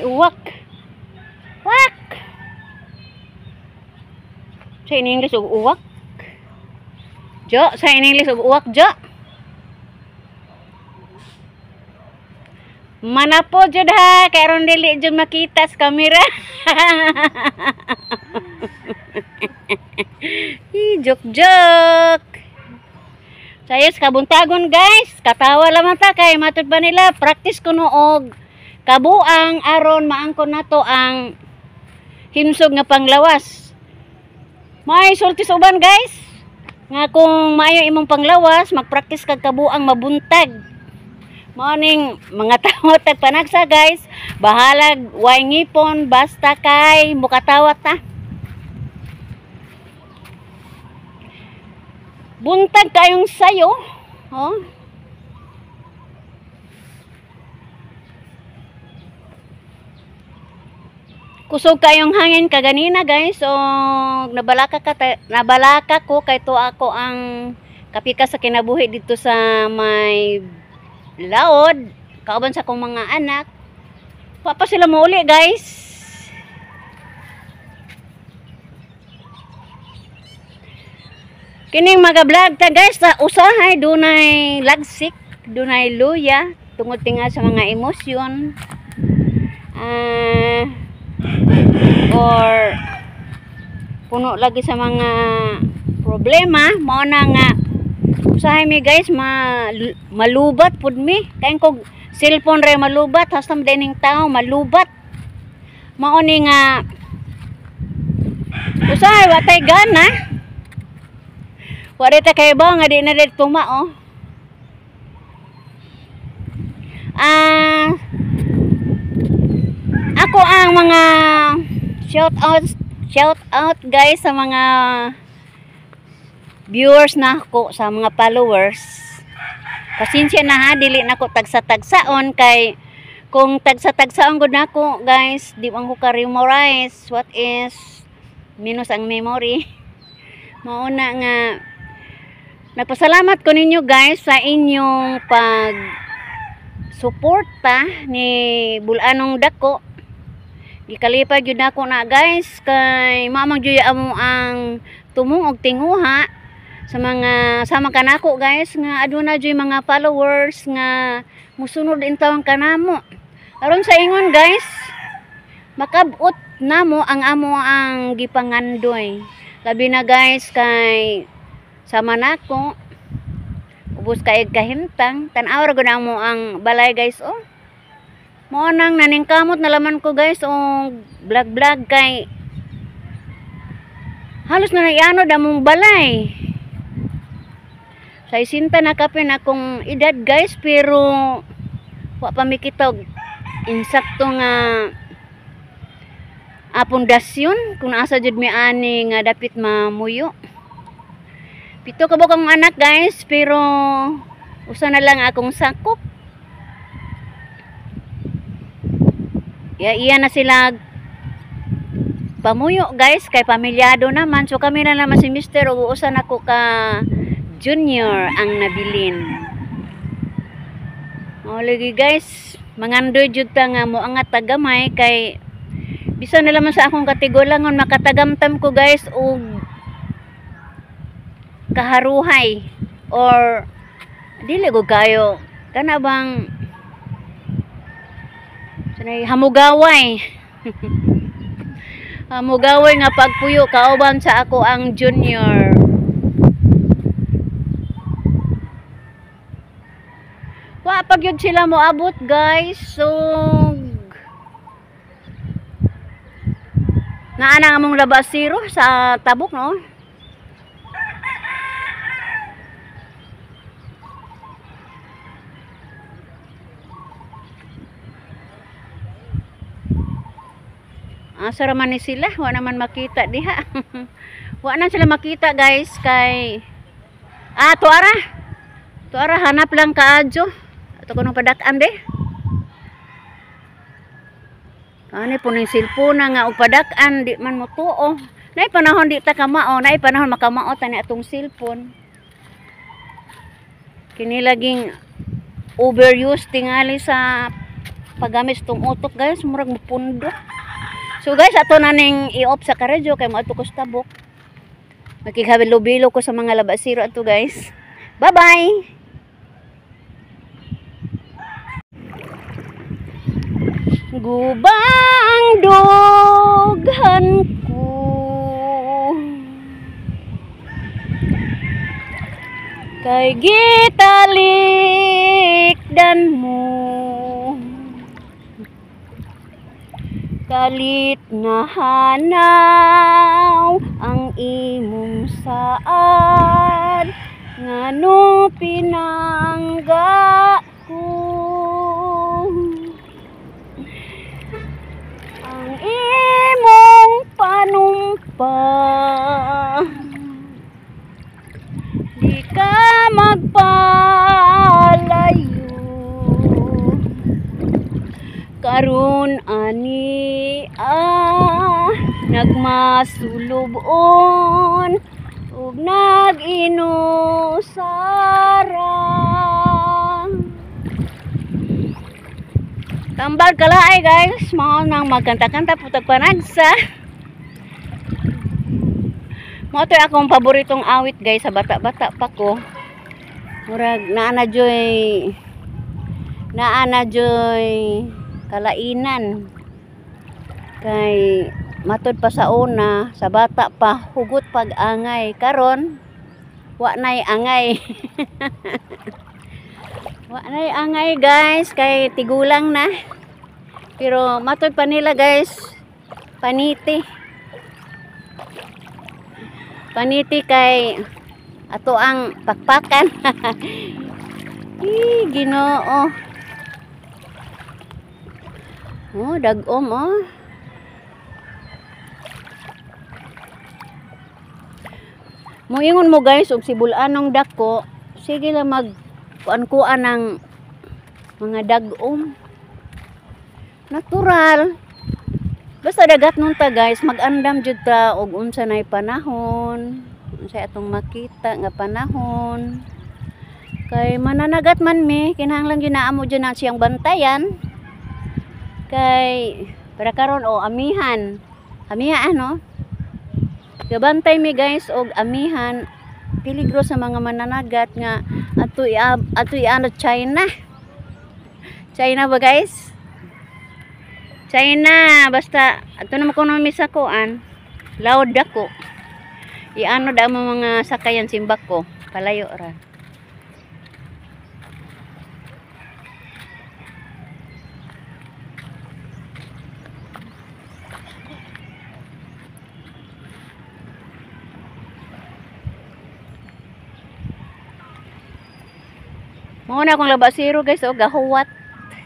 May uwak. Wak. Sa in English og uwak. Jo, sa in English og uwak, Jo. Manapo jud ha, kay aron dili jud makita sa kamera. Joke joke. Sayos kabuntagon guys, katawa lamang ta kay matud pa nila practice kuno og kabuang aron maangkon nato ang himsog nga panglawas. May sulti sa uban guys, nga kung maayo imong panglawas, magpractice kag kabuang mabuntag. Morning mga tawo tag panagsa guys, bahalag way ngipon basta kay mukatawa ta. Buntag kayong sayo, oh. Kusog kayong hangin kaganina guys, so nabalaka ko kay to ako ang kapika sa kinabuhi dito sa may laod, kauban sa akong mga anak. Wa pa sila muuli guys. Kining mga vlog ta guys, sa usahay dunay lagsik, dunay luya tungod tinga sa mga emosyon. Or puno lagi sa mga problema, mao na nga usahay mi guys, malubat pud mi. Kay kog cellphone ra malubat, hasta dining tao malubat. Mao ni nga usahay wa tay gana. Wa ta kay ba nga di na dito tumao. Ako ang mga shout out guys sa mga viewers na ako, sa mga followers. Pasensya na ha, dili na ko tagsa-tagsaon kay kung tagsa-tagsaon gud nako guys, di man ko ka-memorize what is minus ang memory. Mao na nga nagpasalamat ko ninyo guys sa inyong pag suporta ni Bulanong Dako. Gikalipay gyud nako na guys kay mamang juya amo ang tumong og tinguha sa mga sama kanako guys nga aduna juy mga followers nga musunod intawon kanamo. Aron sa ingon guys, makabot namo ang amo ang gipangandoy. Labi na guys kay sama nako ubos kay kahimtang, tan-aw ra gud amo ang balay guys oh. Mao nang naningkamot na laman ko guys og vlog-vlog kay halos na naianod among balay. Sa isinta na kapin akong edad guys, pero wa pa mi kita og insakto nga pundasyon kung asa jud mi ani nga dapit mamuyo. 7 ka buok akong anak guys, pero usa na lang akong sakop. Ya, iya na sila pamuyo guys kay pamilyado naman. So kami na naman si Mister ug usa nako ka junior ang nabilin. Mao lagi guys, mangandoy jud ta nga moangat ta gamay kay bisan na lamang sa akong katigulangon makatagamtam ko guys og kaharuhay or dili ko kayo kana bang sanay hamugaway. Hamugaway nga pagpuyo kauban sa ako ang junior. Wa pa gyud sila moabot guys. So naa na among labasiro sa tabok no. Asa ra man ni sila, wa naman makita diha. Wa na sila makita guys kay tuara. Tuara hanap lang kaadyo. Ato kunong padak-an de. Ani po ning cellphone nga og padak-an di man motuo. Nay panahon di ta kamao, nay panahon makamao ta ni atong cellphone. Kini laging overuse tingali sa Paggamit sa tong utok guys, murag mupundok. So guys, ato na ning i-off sa karadyo kay moadto ko sa tabok. Makikhabilo-bilo ko sa mga labasiro ato guys. Bye-bye. Gubang dughan ko, kay gitalikdan mo, kalit na hanaw ang imong saad, ngano pinangga ko ang imong panumpa. Di ka magpalayo karon ani nagmasulubon ug nag-inusara. Tambal kalaay guys, mao nang magkanta-kanta putag panagsa. Mao to'y akong paboritong awit guys sa bata-bata pa ko. Murag naa na joy kalainan. Kay matud pa sa una, sa bata pa hugot pag angay, karon wa nay angay. Wa nay angay guys kay tigulang na. Pero matud pa nila guys, paniti. Paniti kay ato ang pakpakan. Ih, Ginoo. Oh, dag-om oh. Moingon mo guys og sibulanong dako, sige lang mag kuan-kuan ng mga dag-om. Natural. Basta dagat nun ta guys, mag-andam jud ta og unsa nay panahon, unsa atong makita nga panahon. Kay mananagat man mi, kinahanglan gyud naa mo jud na siyang bantayan. Kay para karon o amihan. Amihan ano? Gabantay mi guys og amihan, peligro sa mga mananagat nga ato ano China. China ba guys? China, basta ato na kuno mi sa kuan. Loud dako. Iano da mo mga sakayan simbak ko, palayo ra. Mao na akong labasiro guys, oh gahuwat.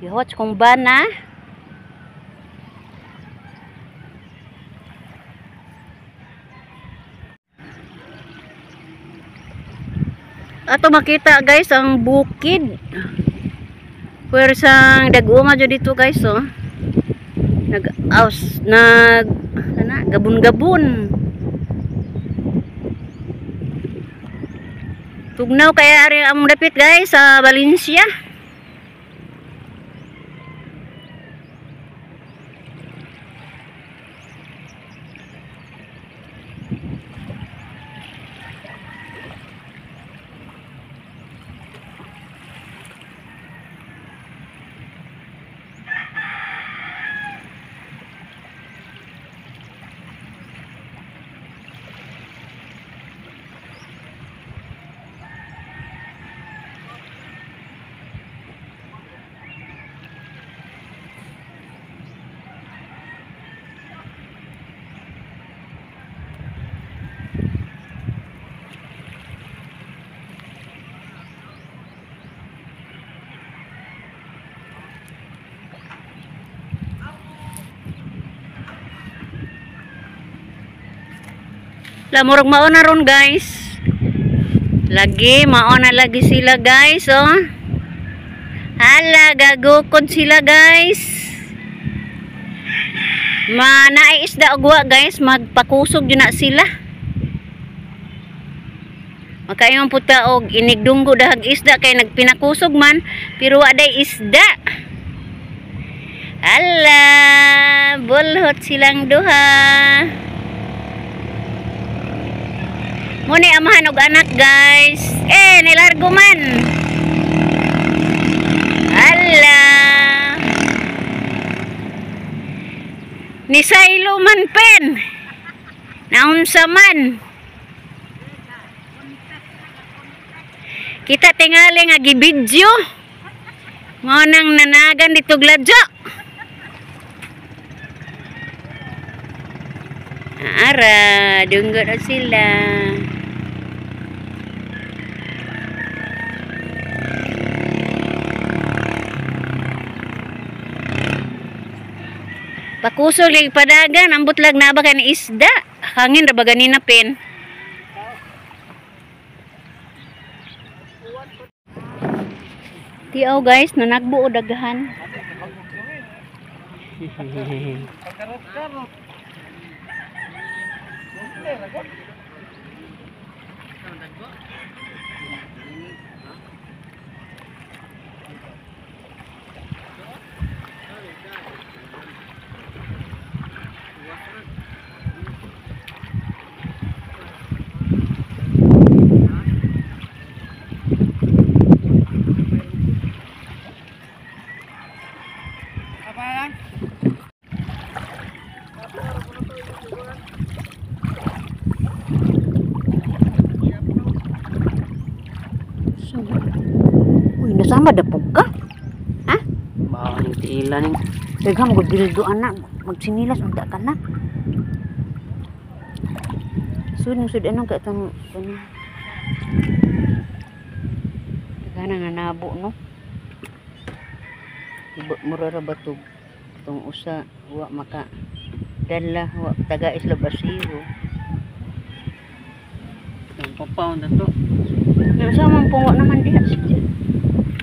Gahuwat kong bana. Ato makita guys ang bukid. Pwersang dag-uma jud dito guys oh. Nag-aus nag ana gabun-gabun. Tugnaw kaya ari among dapit guys sa Valencia. Lamurag mao na ron guys. Lagi mao na lagi sila guys oh. Hala gagukod sila guys. Manaay isda og wa guys, magpakusog jud na sila. Makaingon pud ta og inigdunggo dahag isda kay nagpinakusog man, pero wa day isda. Ala, bulhot silang duha. Muni amahan og anak, guys. Eh, nilargo man. Ala. Ni Silo man pen. Naunsa man. Kita tingali nga gibidyo. Mao nang nanagan dito gladyo. Ara, dunggo na sila. Pakusog lagi padagan, ambot lag na ba kay ni isda. Hangin ra ba ganina pen. Tiaw guys, nanagbuo daghan. Uy, nasama dapog ka? Ha? Bawang yung tiila ning. Daghan mo bildo anak, magsinilas unta ka na. Sud sud anong ka itong ano. Daghan nga nabo no. Mura ra ba tug tong usa wa maka dala wa taga isla basiwo. Ang papaw na to. Pero sa man pong wa naman diha siya.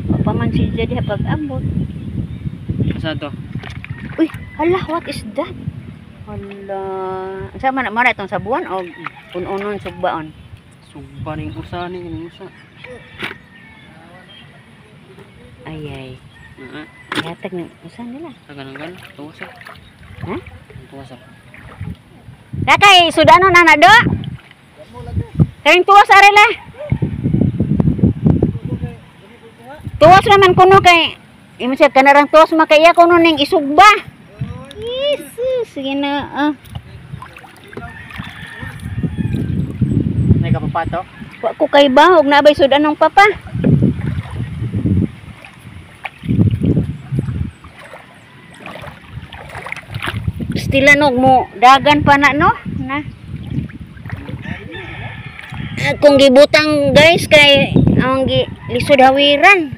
Wa pa man siya diha pag-ambot. Asa to? Uy, hala, what is that? Hala. Sa man mara itong sabuan o un-unon sugbaon? Sugba ning usa ning usa. Ay ay. Naa. Yatag ng usa nila. Sa ganang gan, tuwa sa. Ha? Tuwa sa. Kakay, sudano na na do. Karing tuwas arela. Tuwas naman kuno kay imo siya kanarang tuwas makaiya kuno ning isugba. Jesus, sige na. Ah. May kapapato? Wa ko kay bahog na abay sudanong papa. Stilanog mo dagan pa na no na. Kung gibutang guys kay ang gi lisod hawiran.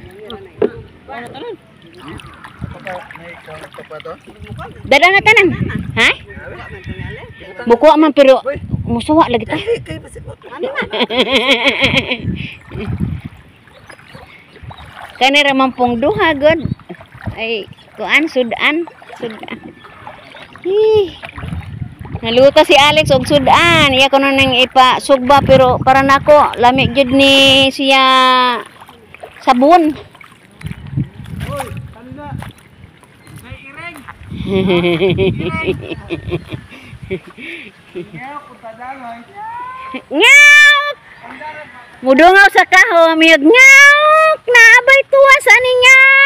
Dada na tanan. Ha? Mukuha man pero musuwa lagi ta. Kani ra man pong duha god. Ay kuan sudan, sudan. Hi. Naluto si Alex og sudan. Iya kuno nang ipasugba pero para nako lami gyud ni siya sabon. Ngawk! Mudungaw sa kaho, miyag ngawk! Naabay tuwa sa ani ngawk!